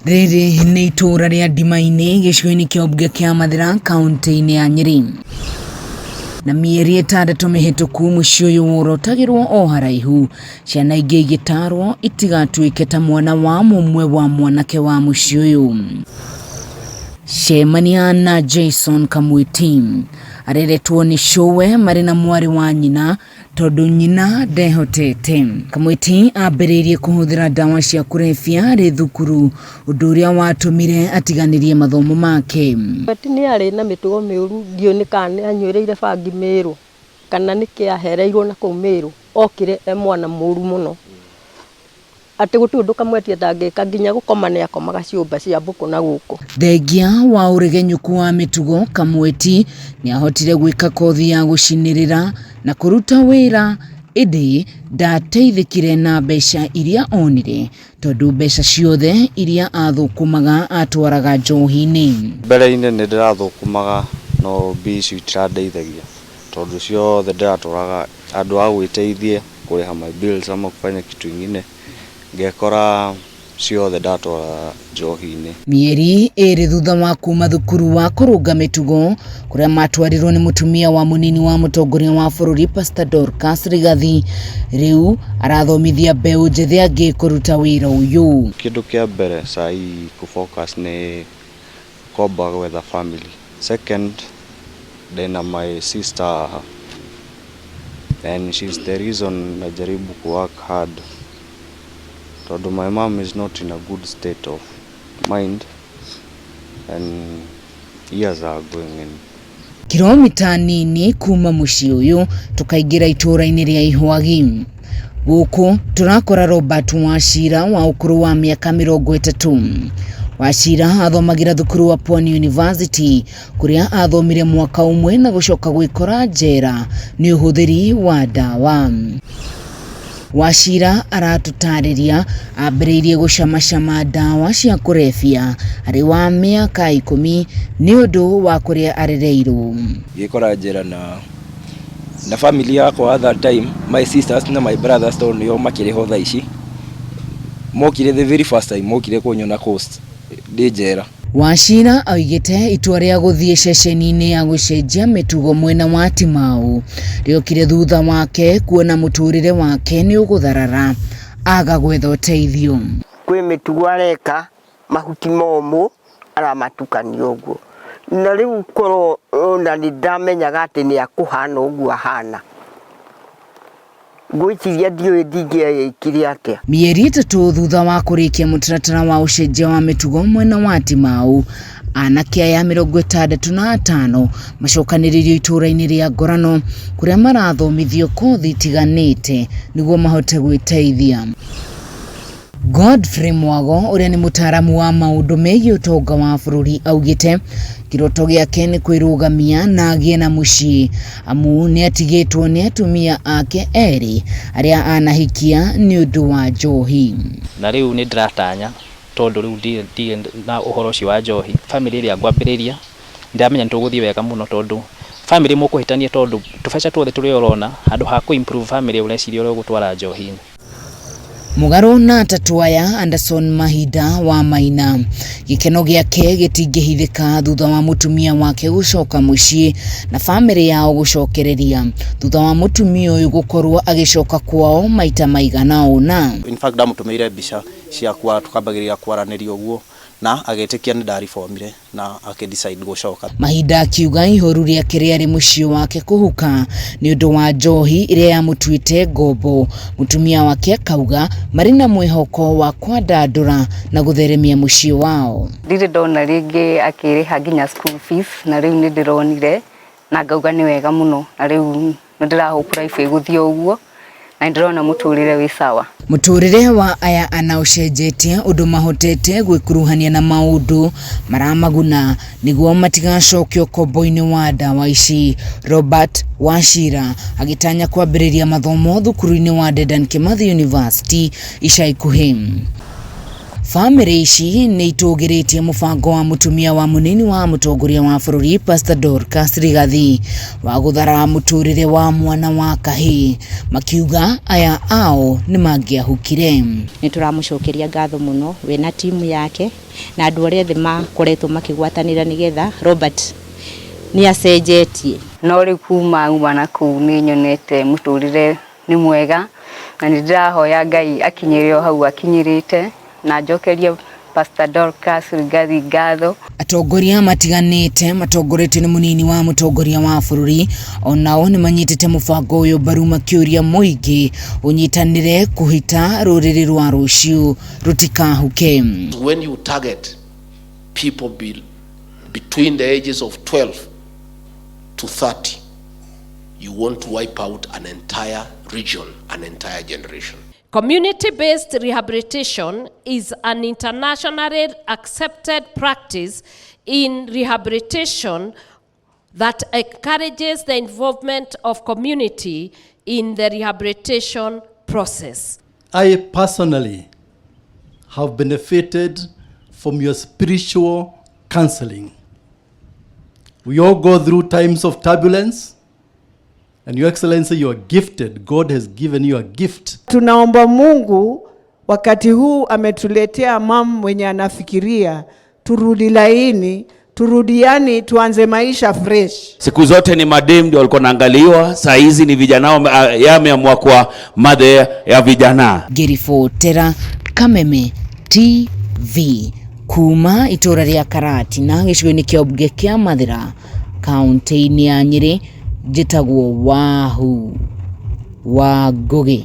Rĩrĩ nĩ itũũra rĩa Ndimainĩ gĩcigo-inĩ kĩa ũmbunge kĩa Mathĩra kaũntĩ-inĩ ya Nyĩrĩ. Na mĩeri ĩtandatũ mĩhĩtũku mũciĩ ũyũ worotagĩrwo o haraihu, ciana ingĩ igĩtarwo itigatuĩke ta mwana wa mũmwe wa mwanake wa mũciĩ ũyũ. Cemania na Jason Kamwĩti. Areretwo nĩ cũwe marĩ na mwarĩ wa nyina tondũ nyina ndehotete. Kamwĩti ambĩrĩirie kũhũthĩra ndawa cia kũrebia arĩ thukuru, ũndũ ũrĩa watũmire atiganĩrie mathomo make. Kamwĩti nĩ arĩ na mĩtugo mĩũru, ndiũĩ nĩ kana nĩ anyuĩrĩire bangi Mĩrũ kana nĩkĩ ahereirwo na kũu Mĩrũ, okire e mwana mũru mũno. Atĩ gũtirĩ ũndũ Kamweti atangĩka nginya gũkoma nĩ akomaga ciũmba cia mbũkũ na gũkũ. Thengia wa ũregenyũku wa mĩtugo, Kamweti nĩahotire gwĩka kothi ya gũcinĩrĩra na kũruta wĩra ĩndĩ ndateithĩkire na mbeca iria onire tondũ mbeca ciothe iria athũkũmaga atwaraga njohi-inĩ. Mbere-inĩ nĩ ndĩrathũkũmaga no mbia icio itirandeithagia tondũ ciothe ndĩratwaraga handũ ha gwĩteithia kũrĩha my bills ama kufanya kitu ingine ngekora ciothe ndatwara njohi-inĩ. Mĩeri ĩrĩ thutha wa kuma thukuru wa kũrũnga mĩtugo kũrĩa matwarirwo nĩ mũtumia wa mũnini wa mũtongoria wa bũrũri Pastor Dorcas Rigathi, rĩu arathomithia mbeũ njĩthĩ angĩ kũruta wĩra ũyũ. Kĩndũ kĩa mbere sai kũ focus nĩ kwamba gwetha family. Second ndĩna my sister haha and she's the reason najaribu ku work hard tondũ my mom is not in a good state of mind and years are going in. Kiromita nini kuma mũciĩ ũyũ tũkaingĩra itũũra-inĩ rĩa Ihwagi. Gũkũ tũrakora Robert Wachira wa ũkũrũ wa mĩaka 30. Wachira athomagĩra thukuru wa Pwani University kũrĩa athomire mwaka ũmwe na gũcoka gwĩkora njera nĩ ũhũthĩri wa ndawa. Wachira aratũtarĩria ambĩrĩirie gũcamacama ndawa cia kũrebia arĩ wa mĩaka 10 nĩ ũndũ wa kũrĩa arereirwo. Ngĩkora njera na family yakwa at that time, my sisters na my brothers, tondũ nĩo makĩrĩ ho thaa ici, mokire the very first time mokire kũnyona coast ndĩ njera. Wachira oigĩte itua rĩa gũthiĩ ceceni-inĩ ya gũcenjia mĩtugo mwena wa Timau rĩokire thutha wake kuona mũtũrĩre wake nĩ ũgũtharara aga gwetha ũteithio. Kwĩ mĩtugo areka mahuti momũ aramatukania ũguo, na rĩu korwo ona nĩ ndamenyaga atĩ nĩ akũhana ũguo ahana, ngwĩciria ndiũĩ ndingĩeĩkire atĩa. Mĩeri 3 thutha wa kũrĩkia mũtaratara wa ũcenjia wa mĩtugo mwena wa Timau, anake aya 65 macokanĩrĩirio itũũra-inĩ rĩa Ngorano kũrĩa marathomithio kothi itiganĩte nĩguo mahote gwĩteithia. Godfrey Mwago ũrĩa nĩ mũtaaramu wa maũndũ megiĩ ũtonga wa bũrũri augĩte kĩroto gĩake nĩ kwĩrũgamia na agĩe na mũciĩ amu nĩ atigĩtwo nĩ atumia ake erĩ arĩa anahikia nĩ ũndũ wa njohi. Na rĩu nĩ ndĩratanya tondũ rĩu ndirĩ na ũhoro ũcio wa njohi, family ĩrĩa ngwambĩrĩria ndĩramenya nĩ tũgũthiĩ wega mũno tondũ family mũkũhĩtania tondũ tũbeca tuothe tũrĩa ũrona handũ ha kũ improve family ũreciria ũrĩa ũgũtwara njohi-inĩ. Mũgarũ na atatũ aya Anderson Mahinda wa Maina gĩkeno gĩake gĩtingĩhithĩka thutha wa mũtumia wake gũcoka mũciĩ na bamĩrĩ yao gũcokereria thutha wa mũtumia ũyũ gũkorwo agĩcoka kwao maita maigana ũna. In fact ndamũtũmĩire mbica ciakwa tũkambagĩrĩria kwaranĩria ũguo na agĩtĩkia nĩ ndaribomire na akĩ decide gũcoka. Mahinda akiuga ihoru rĩake rĩarĩ mũciĩ wake kũhuka nĩ ũndũ wa njohi ĩrĩa yamũtuĩte ngombo. Mũtumia wake akauga marĩ na mwĩhoko wa kwandandũra na gũtheremia mũciĩ wao. Ndirĩ ndona rĩngĩ akĩrĩha nginya school fees, na rĩu nĩ ndĩronire na ngauga nĩ wega mũno, na rĩu nĩ ndĩra hope life ĩgũthiĩ o ũguo na nĩ ndĩrona mũtũrĩre wĩ sawa. Mũtũrĩre wa aya ana ũcenjetie ũndũ mahotete gwĩkuruhania na maũndũ maramaguna nĩguo matigacoke ũkombo-inĩ wa ndawa ici. Robert Wachira agĩtanya kwambĩrĩria mathomo thukuru-inĩ wa Dedan Kimathi University ica ikuhĩ. Bamĩrĩ ici nĩ itũgĩrĩtie mũbango wa mũtumia wa mũnini wa mũtongoria wa bũrũri Pastor Dorcas Rigathi wa gũthara mũtũrĩre wa mwana wa kahĩĩ, makiuga aya ao nĩ mangĩahukire. Nĩ tũramũcokeria ngatho mũno we na timu yake na andũ arĩa othe makoretwo makĩgwatanĩra nĩgetha Robert nĩ acenjetie. No rĩu kuma uma na kũu nĩ nyonete mũtũrĩre nĩ mwega na nĩ ndĩrahoya Ngai akinyĩre o hau akinyĩrĩte na njokerie Pastor Dorcas Rigathi ngatho. Atongoria matiganĩte matongoretio nĩ mũnini wa mũtongoria wa bũrũri onao nĩ manyitĩte mũbango ũyũ mbaru makĩũria mũingĩ ũnyitanĩre kũhita rũrĩrĩ rwa rũciũ rũtikahuke. When you target people between the ages of 12 to 30, you want to wipe out an entire region, an entire generation. Community-based rehabilitation is an internationally accepted practice in rehabilitation that encourages the involvement of community in the rehabilitation process. I personally have benefited from your spiritual counseling. We all go through times of turbulence, and Your Excellency, you are gifted. God has given you a gift. Tunaomba Mungu wakati huu ametuletea mama mwenye anafikiria, turudi laini, turudiani, tuanze maisha fresh. Siku zote ni madem ndio walikuwa naangaliwa, saa hizi ni vijana yameamua kuwa madhe ya vijana. Ngĩribotera Kameme TV kuma itũra rĩa Karatina gĩcigo-inĩ kĩa mbunge kĩa Mathĩra kaunti-inĩ ya Nyĩrĩ, njĩtagwo Wahu wa Ngũgĩ.